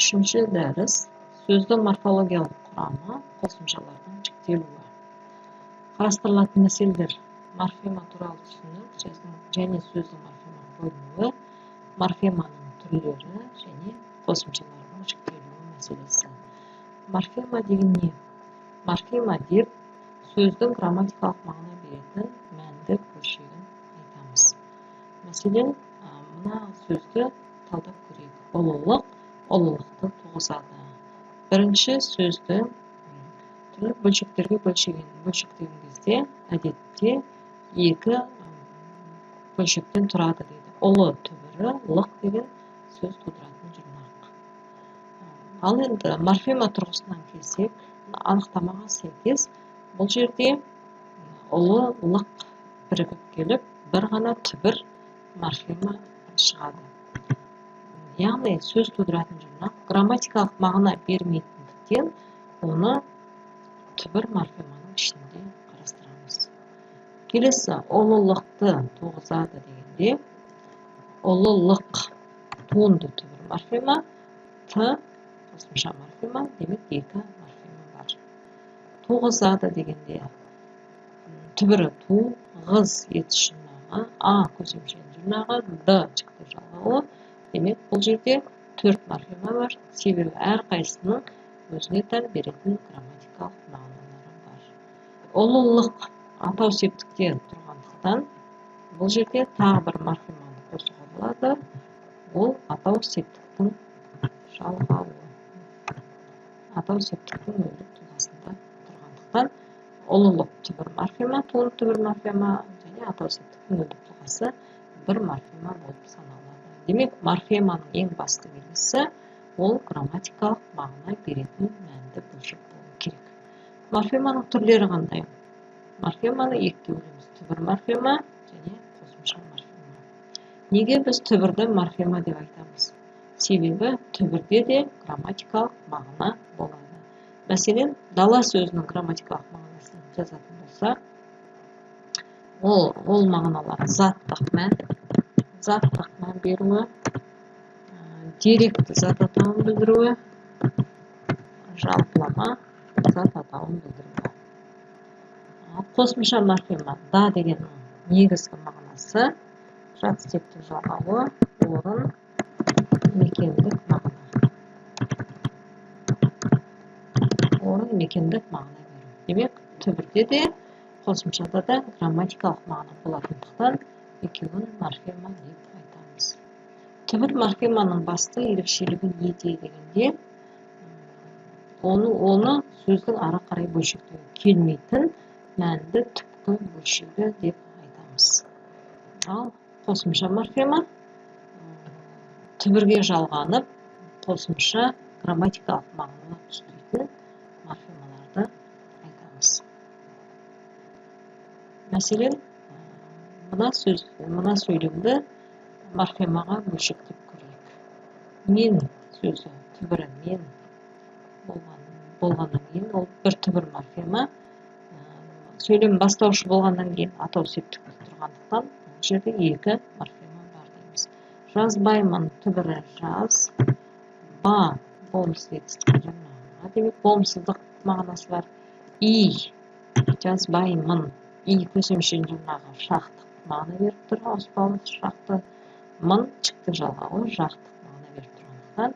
Үшінші дәріс. Сөздің морфологиялық құрамы, қосымшалардың жіктелуі. Қарастырылатын мәселелер: морфема туралы түсінік және сөздің морфемаға бөлінуі, морфеманың түрлері және қосымшалардың жіктелуі мәселесі. Морфема деген не? Морфема деп сөздің грамматикалық мағына беретін мәнді бөлшегін айтамыз. Мәселен, мына сөзді талдап көрейік. Ұлылық, ұлылықты туғызады. Бірінші сөзді түрлі бөлшектерге бөлшектеген кезде әдетте екі бөлшектен тұрады дейді. Ұлы түбірі, лық деген сөз тудыратын жұрнақ. Ал енді морфема тұрғысынан келсек, анықтамаға сәйкес бұл жерде ұлы, лық бірігіп келіп, бір ғана түбір морфема шығады. Яғни сөз тудыратын жұрнақ грамматикалық мағына бермейтіндіктен оны түбір морфеманың ішінде қарастырамыз. Келесі ұлылықты туғызады дегенде ұлылық туынды түбір морфема, т қосымша морфема, демек екі морфема бар. Туғызады дегенде түбірі ту, ғыз етіс жұрнағы, а көсемшенің жұрнағы, д жіктеу жалғауы. Демек бұл жерде төрт морфема бар, себебі әрқайсысының өзіне тән беретін грамматикалық мағыналары бар. Ұлылық атау септікте тұрғандықтан бұл жерде тағы бір морфеманы қосуға болады. Ол атау септіктің жалғауы. Атау септіктің нөлдік тұлғасында тұрғандықтан ұлылық түбір морфема, туынды түбір морфема және атау септіктің нөлдік тұлғасы бір морфема болып саналады. Демек, морфеманың ең басты белгісі ол грамматикалық мағына беретін мәнді бөлшек болу керек. Морфеманың түрлері қандай? Морфеманы екіге бөлеміз: түбір морфема және қосымша морфема. Неге біз түбірді морфема деп айтамыз? Себебі түбірде де грамматикалық мағына болады. Мәселен, дала сөзінің грамматикалық мағынасын жазатын болсақ, ол мағыналар заттық мән, заттық мән беруі, деректі зат атауын білдіруі, жалпылама зат атауын білдіруі. Қосымша морфема да дегеннің негізгі мағынасы жатыс септік жалғауы, орын, мекендік мағына. Орын, мекендік мағына беру. Демек, түбірде де, қосымшада да грамматикалық мағына болатындықтан екеуін морфема деп айтамыз. Түбір морфеманың басты ерекшелігі неде дегенде, оны сөздің ары қарай бөлшектеуге келмейтін мәнді түпкі бөлшегі деп айтамыз. Ал қосымша морфема түбірге жалғанып, қосымша грамматикалық мағыналар түстейтін морфемаларды айтамыз. Мәселен, мына сөйлемді морфемаға бөлшектеп көрейік. Мен сөзі түбірі мен болғаннан кейін ол бір түбір морфема. Сөйлем бастаушы болғаннан кейін атау септікте тұрғандықтан бұл жерде екі морфема бар дейміз. Жазбаймын түбірі жаз, ба болымсыз етістік жұрнағы, демек болымсыздық мағынасы бар. И жазбаймын, и көсемшенің жұрнағы шақтық мағына беріп тұр, ауыспалы шақты. Мын жіктік жалғауы жақтық мағына беріп тұрғандықтан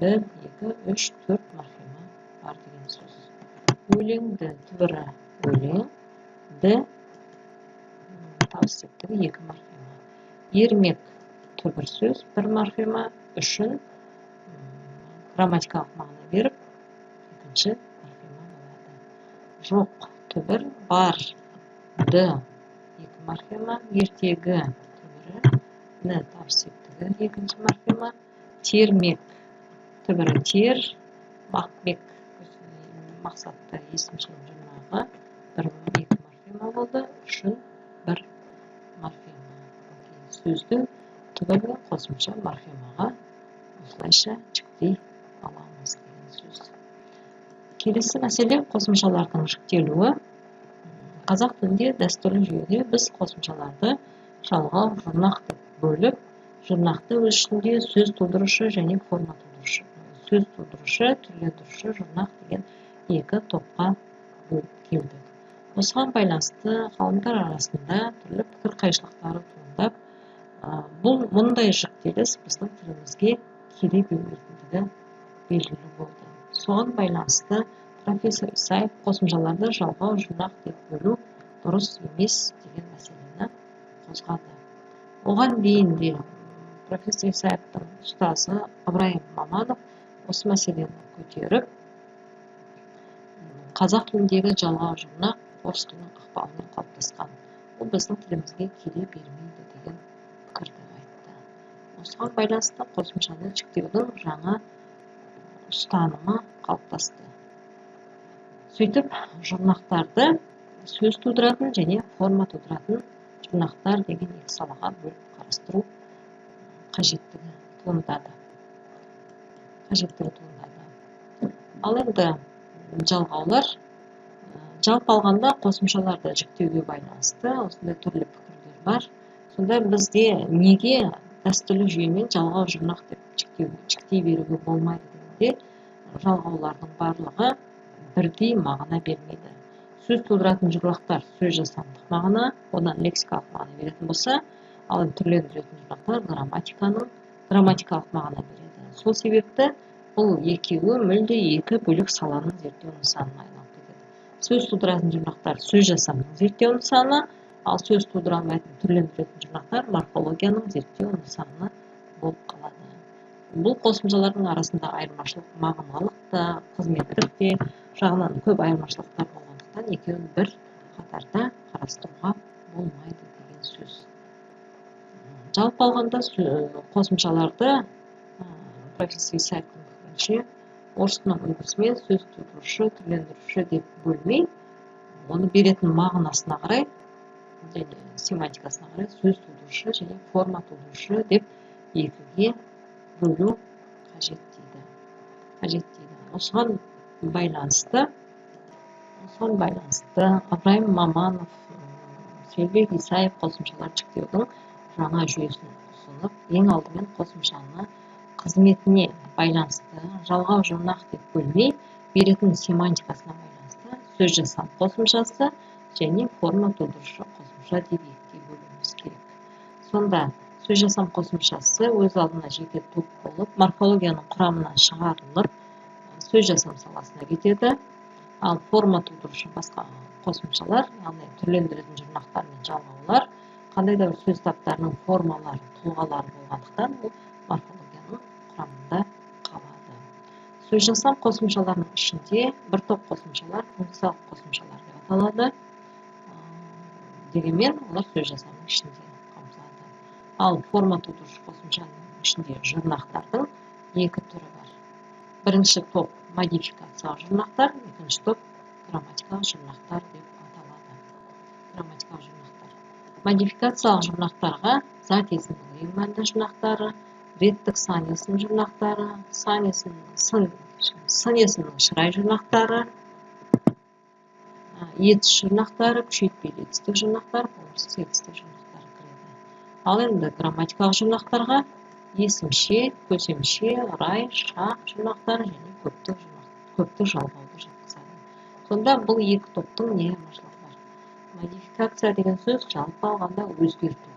1, 2, 3, 4 морфема бар деген сөз. Өлеңді түбірі өлең, д табыс септігі екі морфема. Ермек түбір сөз бір морфема үшін грамматикалық мағына беріп, екінші морфема болады. Жоқ түбір, бар, д екі морфема, ертегі түбірі, н табыс септігі екінші морфема, термек түбірі тер, мақбек мақсатты есімшінің жұрнағы бір екі морфема болды, үшін бір морфема. Сөзді түбір мен қосымша морфемаға осылайша жіктей аламыз деген сөз. Келесі мәселе қосымшалардың жіктелуі. Қазақ тілінде дәстүрлі жүйеде біз қосымшаларды жалғау, жұрнақ деп бөліп, жұрнақты өз ішінде сөз тудырушы және форма тудырушы, Сөз тудырушы, түрлендіруші жұрнақ деген екі топқа бөліп келдік. Осыған байланысты ғалымдар арасында түрлі пікір қайшылықтары туындап, бұл мұндай жіктеліс біздің тілімізге келе бермейтіндігі белгілі болды. Соған байланысты профессор Исаев қосымшаларды жалғау жұрнақ деп бөлу дұрыс емес деген мәселені қозғады. Оған дейін де профессор Исаевтың ұстазы Ыбырайым Маманов осы мәселені көтеріп, қазақ тіліндегі жалғау жұрнақ орыс тілінің ықпалымен қалыптасқан, ол біздің тілімізге келе бермейді деген пікірді айтты. Осыған байланысты қосымшаны жіктеудің жаңа ұстанымы қалыптасты. Сөйтіп, жұрнақтарды сөз тудыратын және форма тудыратын жұрнақтар деген екі салаға бөліп қарастыру қажеттігі туындады. Ал енді жалғаулар, жалпы алғанда қосымшаларды жіктеуге байланысты осындай түрлі пікірлер бар. Сонда бізде неге дәстүрлі жүйемен жалғау жұрнақ деп жіктей беруге болмайды дегенде, жалғаулардың барлығы бірдей мағына бермейді. Сөз тудыратын жұрнақтар сөз жасамдық мағына, одан лексикалық мағына беретін болса, ал түрлендіретін жұрнақтар грамматикалық мағына береді. Сол себепті бұл екеуі мүлде екі бөлек саланың зерттеу нысанына айналып кетеді. Сөз тудыратын жұрнақтар сөз жасамның зерттеу нысаны, ал сөз тудыра алмайтын түрлендіретін жұрнақтар морфологияның зерттеу нысаны болып қалады. Бұл қосымшалардың арасында айырмашылық мағыналық та, қызметтік те жағынан көп айырмашылықтар болғандықтан екеуін бір қатарда қарастыруға болмайды деген сөз. Жалпы алғанда қосымшаларды профессор Исаевтың пікірінше орыс тілінің үлгісімен сөз тудырушы, түрлендіруші деп бөлмей, оны беретін мағынасына қарай және семантикасына қарай сөз тудырушы және форма тудырушы деп екіге бөлу қажет дейді. Осыған байланысты Ыбырайым Маманов, Сейілбек Исаев қосымшалар жіктеудің жаңа жүйесін ұсынып, ең алдымен қосымшаны қызметіне байланысты жалғау жұрнақ деп бөлмей, беретін семантикасына байланысты сөз жасам қосымшасы және форма тудырушы қосымша деп екіге бөлуіміз керек. Сонда сөз жасам қосымшасы өз алдына жеке топ болып, морфологияның құрамынан шығарылып, сөз жасам саласына кетеді. Ал форма тудырушы басқа қосымшалар, яғни түрлендіретін жұрнақтар мен жалғаулар, қандай да бір сөз таптарының формалары, тұлғалары болғандықтан ол морфологияның құрамында қалады. Сөз жасам қосымшаларының ішінде бір топ қосымшалар функциялық қосымшалар деп аталады. Дегенмен олар сөз жасамның ішінде қамтылады. Ал форма тудырушы қосымшаның ішінде жұрнақтардың екі түрі бар. Бірінші топ модификациялық жұрнақтар, екінші топ грамматикалық жұрнақтар деп аталады. Грамматикалық жұрнақтар. Модификациялық жұрнақтарға зат есімнің ең мәнді жұрнақтары, реттік сан есім жұрнақтары, сын есімнің шырай жұрнақтары, етіс жұрнақтары, күшейтпелі етістік жұрнақтар, болымсыз етістік жұрнақтары кіреді. Ал енді грамматикалық жұрнақтарға есімше, көсемше, рай, шақ жұрнақтары және көптік жалғауды жатқызады. Сонда бұл екі топтың не айырмашылығы бар? Модификация деген сөз жалпы алғанда өзгерту.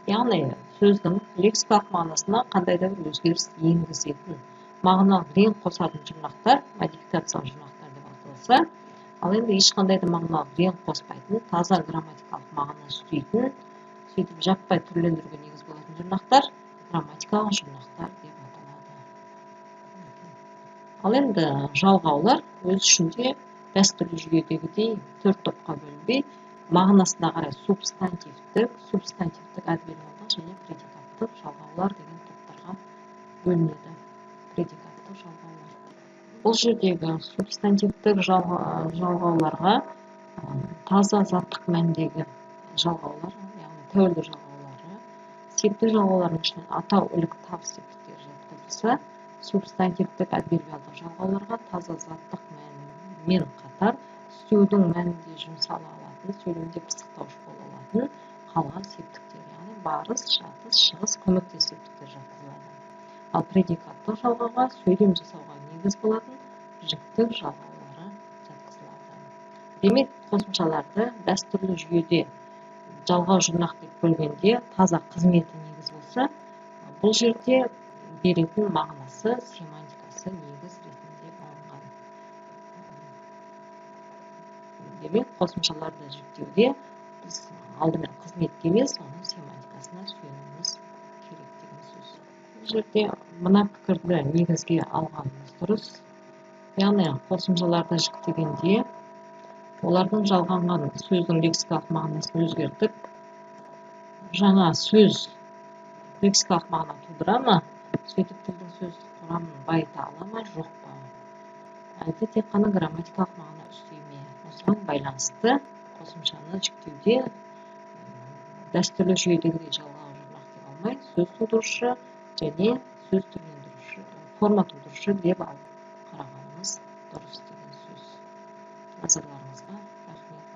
Яғни сөздің лексикалық мағынасына қандай да бір өзгеріс енгізетін, мағыналық рең қосатын жұрнақтар модификациялық жұрнақтар деп аталса, ал енді ешқандай да мағыналық рең қоспайтын, таза грамматикалық мағына үстейтін, сөйтіп жаппай түрлендіруге негіз болатын жұрнақтар грамматикалық жұрнақтар деп аталады. Ал енді жалғаулар өз ішінде дәстүрлі жүйедегідей төрт топқа бөлінбей, мағынасына қарай субстантивтік, субстантивтік адвербиалдық және предикаттық жалғаулар деген топтарға бөлінеді. Предикаттық жалғаулар. Бұл жердегі субстантивтік жалғауларға таза заттық мәндегі жалғаулар, яғни тәуелді жалғаулары, септік жалғаулардың ішінен атау, ілік, табыс септіктері жатқызылса, субстантивтік адвербиалдық жалғауларға таза заттық мәнмен қатар үстеудің мәнінде жұмсала алатын, сөйлемде пысықтауыш бола алатын қалған септіктер, яғни барыс, жатыс, шығыс, көмектес септіктер жатқызылады. Ал предикаттық жалғауға сөйлем жасауға негіз болатын жіктік жалғаулары жатқызылады. Демек, қосымшаларды дәстүрлі жүйеде жалғау жұрнақ деп бөлгенде таза қызметі негіз болса, бұл жерде беретін мағынасы, семантикасы негіз ретінде алынған. Демек, қосымшаларды жіктеуде біз алдымен қызметке емес, оның семантикасына сүйенуіміз керек деген сөз. Бұл жерде мына пікірді негізге алғанымыз дұрыс. Яғни қосымшаларды жіктегенде олардың жалғанған сөздің лексикалық мағынасын өзгертіп, жаңа сөз лексикалық мағына тудыра ма, сөйтіп тілдің сөздік құрамын байыта ала ма, жоқ па, әлде тек қана грамматикалық мағына үстей ме? Осыған байланысты қосымшаны жіктеуде дәстүрлі жүйедегідей жалғау жұрнақ деп алмай, сөз тудырушы және сөз түрлендіруші, форма тудырушы деп алып қарағанымыз дұрыс деген сөз. Назарларыңызға рахмет.